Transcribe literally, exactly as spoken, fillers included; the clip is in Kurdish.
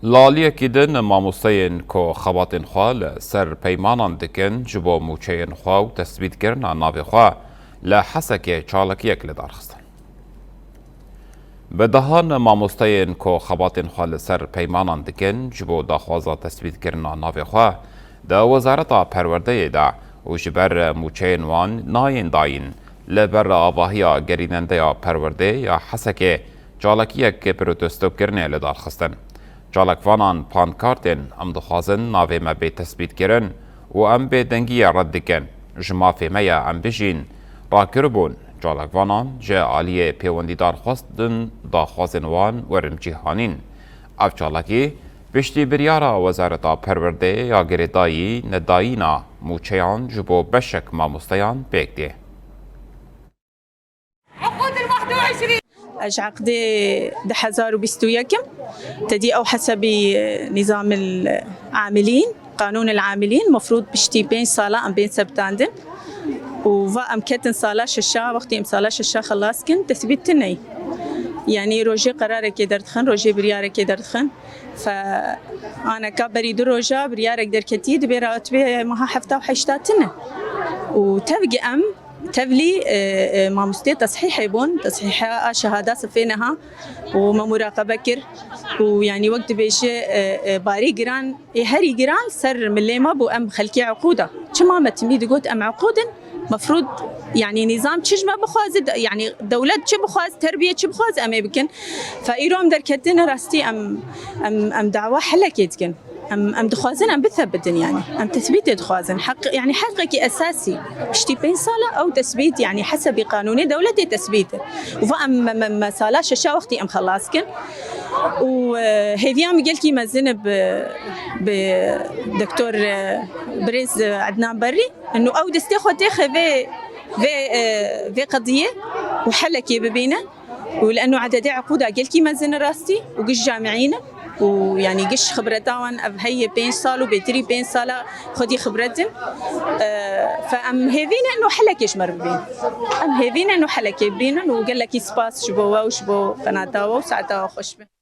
Li aliyekî din mamosteyên ku xebatên xwe li ser peymanan dikin ji bo mûçeyên xwe û tesbîtkirina navê xwe li Hesekê çalakiyek li dar xistin. Bi dehan mamosteyên ku xebatên xwe li ser peymanan dikin ji bo daxwaza tesbîtkirina navê xwe di Wezareta Perwerdeyê de û ji ber mûçeyên wan nayên dayîn li ber avahiya gerînendeya perwerdê ya Hesekê çalakiyek protestokirinê li dar xistin. Çalakvanan pankartên "Em dixwazin navê me bê tesbîtkirin" û "Em bêdengiyê red dikin, ji mafê me ye em bijîn" rakiribûn. Çalakvanan ji aliyê pêwendîdar xwestin daxwazên wan werin cîhanîn. Ev çalakî piştî biryara Wezareta Perwerdeyê ya girêdayî nedayîna mûçeyan ji bo beşek mamosteyan pêk tê. Ez ji eqdê du hezar û bîst û yek im. Tedî ew hesebî nîzamil amilîn, qanûnil amilîn, mefrûd piştî pênc sala em bên sebitandin. Û va em ketin sala şeşa, wextî em sala şeşa xelas kin, tesbît tine. Yanî rojê qerarekê derdixin, rojê biryarekê derdixin. Fe aneka berî du roja biryarek derketî, dibê rawetibê meha hefta û heşta tine. Û tevgî em Tevlî e, e, mamostê tesihîhê bûn, tesihîha a şehada sifê neha û me muraqebe kir û yanî wek dibêje e, e, barî giran ê herî giran ser milê me bû em xelkê uqûda. Çima me timî digot em uqûd in? Mefrûd yanî nîzam çi ji me bixwaze, de- yanî dewlet çi bixwaz, terbiye çi bixwaz em ê bikin. Fe îro em derketine rastî em em em dawa helekê dikin. Em, em dixwazin em bitebitin yanî. Em tesbîtê dixwazin. Heq, yanî heqekî esasî. Piştî pênc sala ew tesbît yanî hesebî qanûnê dewletê tesbît e. Û va em me, me, me sala şeşa wextî em xelas kin. Û e, hêviya min gelkî mezin e bi, bi Doktor e, Birêz e, Ednan Berrî. Eno ew destê xwe têxe vê, vê, e, vê qediyê û helekê bibîne. û li eno ededê eqûda gelkî mezin e rastî û giş camîî ne û yanî giş xibreta wan ev heye pênc sal û bêtirî pênc sala xwedî xibret in. E, Fe em hêvî ne eno helekê ji me re bibîn. Em hêvî ne eno helekê bibînin û gelekî spas ji bo we û ji bo qenata we û saeta we xweş be.